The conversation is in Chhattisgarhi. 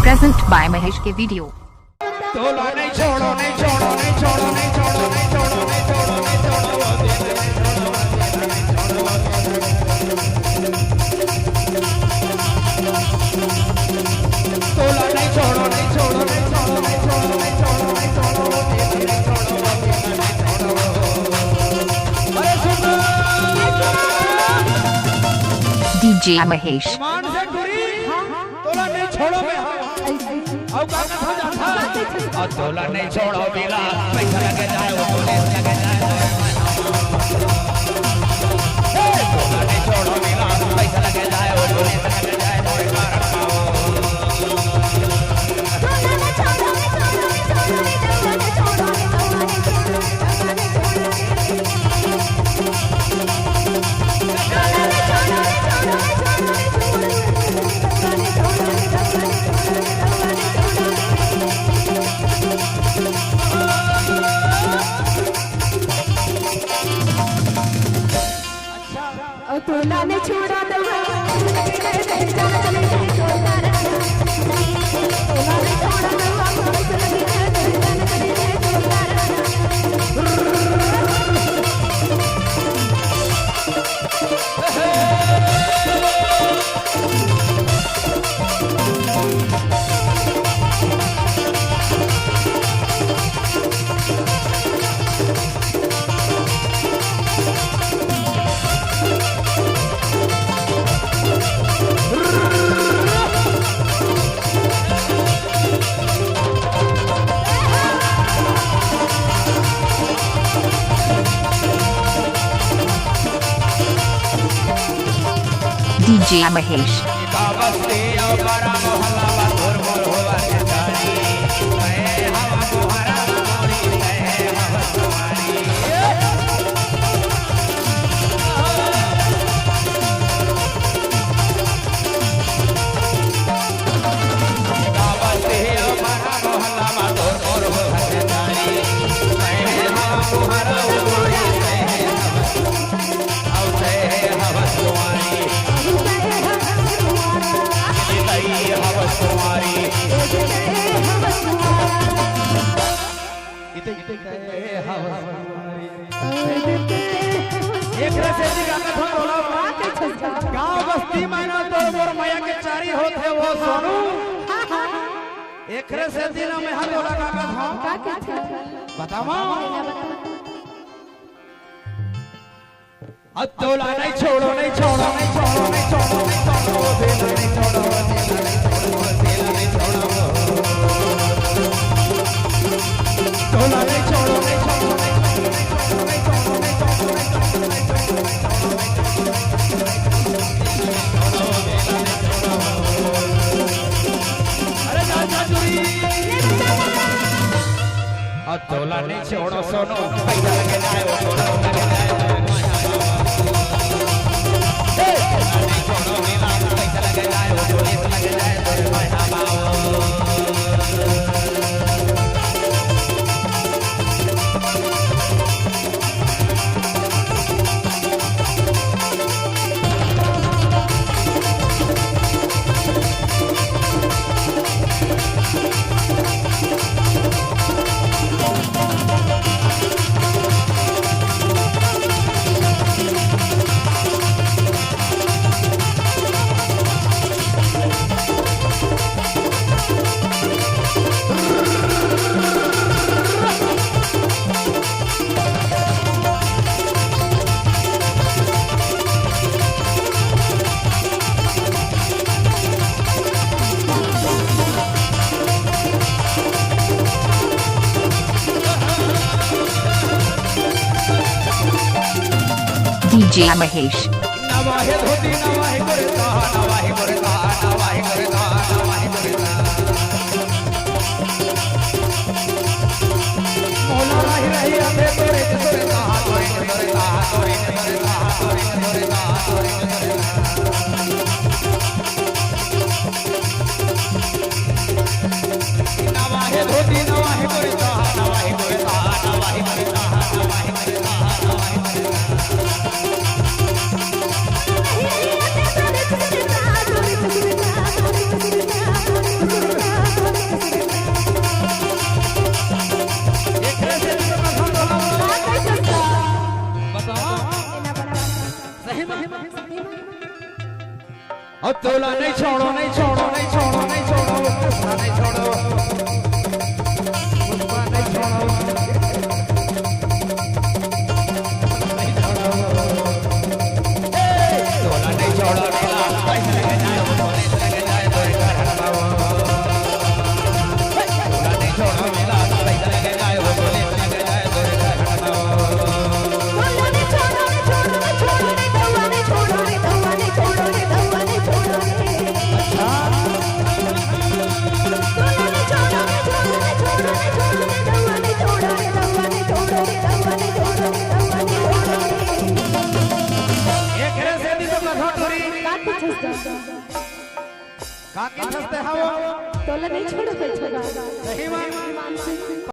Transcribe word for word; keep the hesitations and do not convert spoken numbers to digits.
Present by Mahesh K Video। तोला नहीं छोड़ो, नहीं छोड़ो, नहीं छोड़ो, नहीं छोड़ो, नहीं छोड़ो, नहीं छोड़ो, नहीं छोड़ो, वो दिल नहीं छोड़ो, वो दिल नहीं छोड़ो, वो दिल नहीं छोड़ो। तोला नहीं छोड़ो, नहीं छोड़ो, नहीं छोड़ो, नहीं छोड़ो, नहीं छोड़ो, नहीं छोड़ो, वो दिल नहीं छोड़ो, वो दिल नहीं छोड़ो। अरे सुन। D J Mahesh। ईमान से टूरी, तोला नहीं छोड़ो मैं, हाँ। अउ का कथा जाथा? अउ तोला नहीं छोड़ो बिला, पैसा लगे जाए, वो पुलिस लगे जाए, तो ए, तोला नहीं छोड़ो बिला, पैसा लगे जाए, वो पुलिस लगे जाए, तो एक बार पाओ। D J Mahesh। एकरे सेती का कथन बोला, गाँव बस्ती में ना तोर मोर मया के चारी होत हे वो सोनू। एकरे सेती ना मैं हा तोला का कथन। का कथन? बतावा। अब तोला नहीं छोड़ो, नहीं छोड़ो, नहीं छोड़ो, नहीं छोड़ो, नहीं छोड़ो, वो दिल नहीं छोड़ो, वो दिल नहीं छोड़ो, वो दिल नहीं छोड़ो। तोला नहीं छोड़ो, नहीं छोड़ो, नहीं छोड़ो, नहीं छोड़ो, नहीं छोड़ो, नहीं छोड़ो, नहीं छोड़ो, नहीं छोड़ो, नहीं छोड़ो, नहीं छोड़ो। अरे जा, जा, दूरी। अउ तोला नहीं छोड़ो सोनू, पैसा लगे जाए, वो छोड़ो, लगे जाए, तोरे माया बाबू। हे, तोला नहीं छोड़ो बिना, पैसा लगे जाए, वो पुलिस लगे जाए, तोरे माया बाबू। D J Mahesh। नवा हे धोती, नवा हे कुर्ता, नवा हे कुर्ता, नवा हे कुर्ता, नवा हे कुर्ता। मोला राही राही आथे तोरे, तोरे ताहा, तोरे, तोरे ताहा, तोरे, तोरे ताहा, तोरे, तोरे ताहा, तोरे, तोरे ताहा। नवा हे धोती, नवा हे कुर्ता, नवा हे कुर्ता, नवा हे कुर्ता, नवा हे कुर्ता, नवा हे कुर्ता। अब तोला नहीं छोड़ो, नहीं छोड़ो, नहीं छोड़ो, नहीं छोड़ो, पुष्पा नहीं छोड़ो, पुष्पा नहीं छोड़ो। एकरे सेती तो कथा टूरी। का पूछस गा? का के छस्ते हवो? तोला नहीं छोड़ो, छोड़ो। सही बात।